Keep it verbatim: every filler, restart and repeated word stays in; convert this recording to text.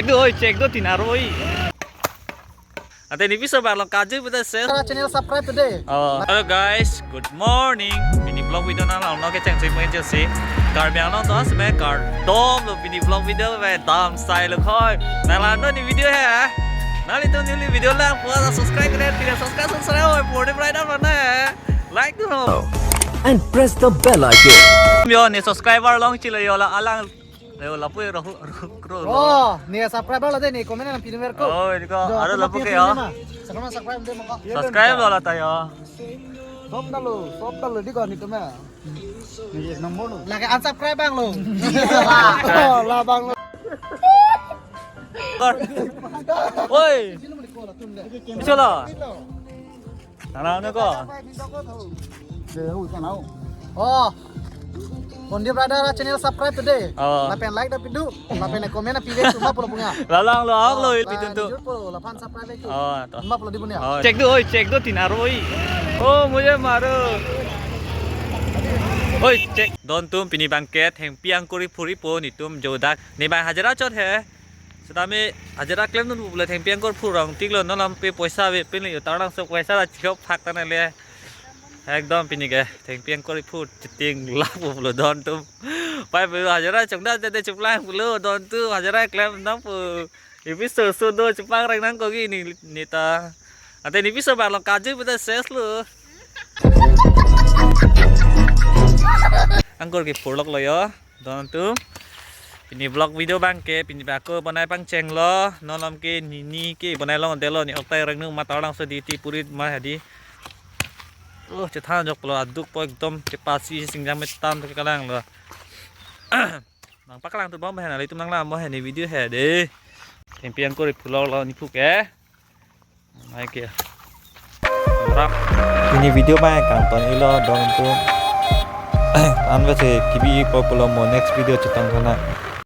Oi, check do tin aroi. Ante ne piso bang long kaju puta ses. Channel subscribe today. Oh, hello guys, good morning. Pini vlog video nang long no ke cheng cheng mungkin jesi. Karbi Anglong to asme kardom lo pini vlog video ve dam style lo khoi. Nang lang no ne video he. Nanglitum neli video lang puas subscribe kre, tidak subscribe subscribe oi, pur de bright up na he. Like do ho. And press the bell icon. Yo ne subscriber long chilo yo la alang. Yo lapu rahu rahu kro. Oh, ne subscriber lo de ne comment nang pin mer ko. Oh, ini ko. Do, ada comment lapu pin ke pin ya. Ma. Subscribe subscribe de mo ko. Subscribe lo la ta yo. Sob dalo, sob dalo di ko ne comment. Ne ek number lo. Lagi unsubscribe bang lo. Oh, la bang lo. Oi. Piso lo. Nang lang no ko. Oh. Kondi brother channel subscribe today. Oh. Lapen like da pidu, lapen comment na pive cuma pulo punga. Lalang lo ang lo Oh, ipi la tuntu. Jur pulo, lapan subscribe itu. Oh, to. Cuma pulo di punya. Oh. Check do, oi, check do tin aroi. Oh, mujhe maro. Oi, check. Don tum pini bangke thengpi angkor iphur ipo netum jodak. Ne bang hajira chot he. Setame hajira klemdun pulo thengpi angkor phur rong tiklo non lampe poisa ave pin le yo tarang so poisa la chihop phak ta nale. Ekdom pini ke thengpi angkor iphur chiting lak pulo don tum. Pai pulo hajira chongda te te chuplang pulo don tum hajira klem nang pu. Ipi so so do chupang reng nang ko gi ni nita. Ante ne piso bang long kaju puta ses lo. Angkor ke phur lok lo yo. Don tum. Pini vlog video bangke pini bako bonai pangcheng lo. Non lam ke nini ke bonai long delo ne oktai rengnu ma tarlang so di ti puri ma hadi. Oh, chethan jok lo aduk po ekdom chepasi singjang metam ke kalang lo. Nang paklang tu bom he na litum nang lam mo he ne video he de. Thengpi angkor iphur lo ne phu ke. Mai ke. Rak. Pini video mai kangton ilo don tum. Anve se kibi ipo pulo mo next video chetong thana.